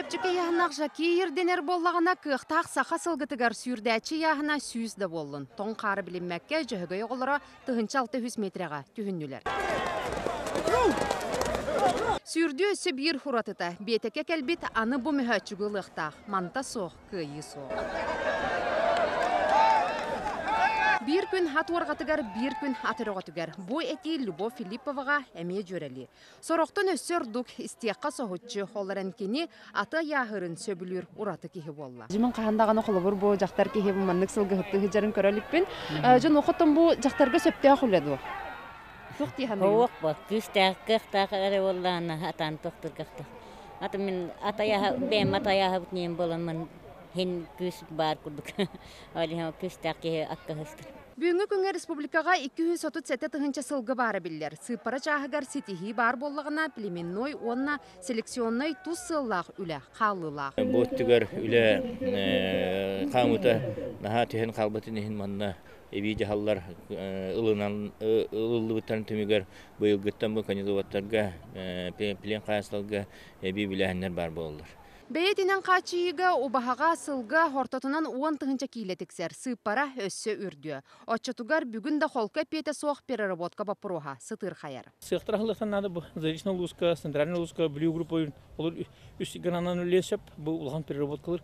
Чэпчэки ыйааһыннаах жокей ирдэнэр буоллаҕына, кыахтаах саха сылгытыгар сүүрдээччи ыйааһына 100 да буоллун. Тоҥ хаары билиммэккэ, Дьөһөгөй оҕолоро 1600 миэтэрэҕэ түһүннүлэр. Сүүрдүү өссө биир уратыта, биэтэккэ кэлбит аны бу мөһөөччүгү ылыахтаах, манта суох, кыайыы суох. Биир күн ат уорҕатыгар, биир күн ат өрөҕөтүгэр. Бу этии Любовь Филипповаҕа эмиэ дьүөрэлии. Сорохтон өссө ордук, истиэххэ соһуччу, ол эрэн кини аты айааһырын сөбүлүүр ураты киһи буолла. Дьимин хаһан даҕаны холобур бу дьахтар киһи маннык сылгыһыттыы сылдьарын көрө иликпин. Дьон охотон бу дьахтарга сөптөөх үлэ дуо? Туох дии саныыгын? Оһох бо күүстээх кыахтаах эрэ буоллаҕына атаан тохтуур кыахтаах. Аты мин атайаһа бэйэм атайааһабыт ньиэм буоламмын хин күүс баар курдук. Ол иһин күүстээх киһи аккаһыстыр. Бүгүҥҥү күҥҥэ республикаҕа 237 тыһыынча сылгы баара биллэр. Сыыппара чааһыгар ситиһии баар буоллаҕына, племенной уонна селекционнай тус сыаллаах үлэ хаалыылаах. Бу өттүгэр үлэ хаамыыта наһаа түһэн хаалбытын иһин манна эбии дьаһаллар ылынан ылыллыбыттарын түмүгэр быйылгыттан бу конезаводтарга плен хаһаайыстыбаларга эбии билээһиннэр баар буолаллар. Бэйэтинэн хааччыйыыга убаһаҕа, сылга ортотунан 10 тыһыынча киилэ тиксэр, сыыппара өссө үрдүө. Оччотугар бүгүн да холку эппиэтэ суох переработка боппуруоһа сытыырхайар. Сыахтар аһылыктан наада бу Заречный улууска, Центральный улууска, Бүлүү группа олор үс гранан үлэлиэн сөп. Бу улахан переработкалар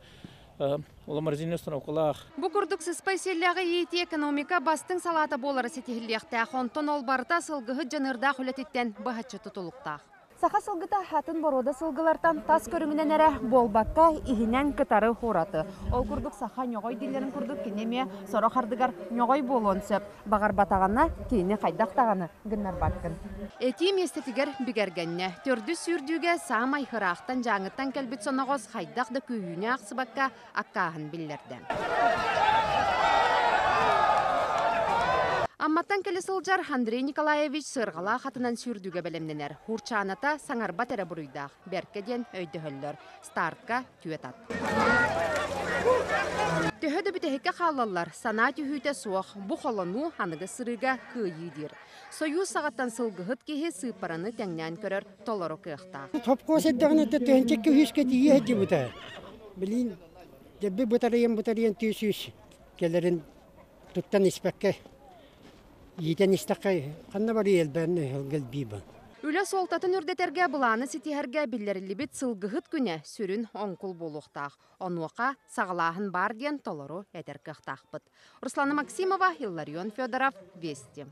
ола морозильный установкалаах. Бу курдук сыспай сиэллээҕи иитии экономика бастыҥ салаата буолара ситиһиллиэхтээх. Онтон ол барыта сылгыһыт дьаныардаах үлэтиттэн быһаччы тутулуктаах. Саха сылгыта атын боруода сылгылартан тас көрүҥүнэн эрэ буолбакка, иһинэн кытары ураты. Ол курдук саха ньоҕой дииллэрин курдук кини эмиэ сорох ардыгар ньоҕой буолуон сөп. Баҕарбатаҕына кини хайдах даҕаны гыннарбаккын. Этии миэстэтигэр бигэргэннэ. Төрдүс сүүрдүүгэ саамай ыраахтан Дьааҥыттан кэлбит соноҕос хайдах да күүһүнү аахсыбакка аккааһын биллэрдэ. Амматтан кэлэ сылдьар Андрей Николаевич сыарҕалаах атынан сүүрдүүгэ бэлэмнэнэр. Хурчааната саҥарбат эрэ буруйдаах, бэркэ диэн өйдөһөллөр. Стартка түөт ат. Төһө да бүтэһиккэ хааллаллар, санаа түһүүтэ суох. Бу холонуу аныгы сырыыга кыайыы диир. Сойуус саҕаттан сылгыһыт киһи сыыппараны тэҥнээн көрөр толору кыахтаах. Сопхуос эрдэҕинэ тыһыынча күүскэ тиийэ сылдьыбыта. Билигин дьэбби бытарыйан-бытарыйан 200 кэлэрин туттан испэккэ иитэн истэххэ ханна барыы элбээн элбии бан. Үлэ суолтатын үрдэтэргэ былааны ситиһэргэ биллэриллибит сылгыһыт күнэ сүрүн оҥкул буолуохтаах. Онуоха саҕалааһын баар диэн толору этэр кыахтаахпыт. Руслана Максимова, Илларион Федоров, Вести.